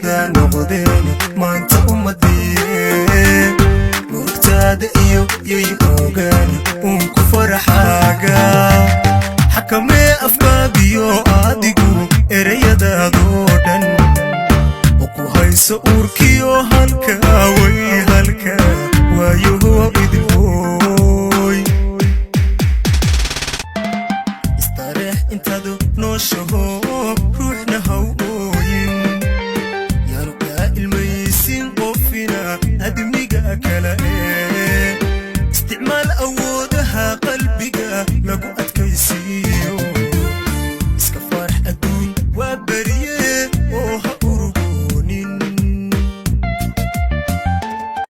wada noqdeen maanta ummadii. Murugtaada iyo yay ogaan uunku faraxaaga. Xakamee afkaagiyo adigu ereyadaadoo dhan, oo ku hayso uurkiyo halka way halka waayaho idilhooy. Istareex intaadu nooshaho, ruuxna haw ooyin, yaanu kaa ilmaysin qofina admiga kale ee. Isticmaal awoodaha qalbiga lagu adkaysiiyo.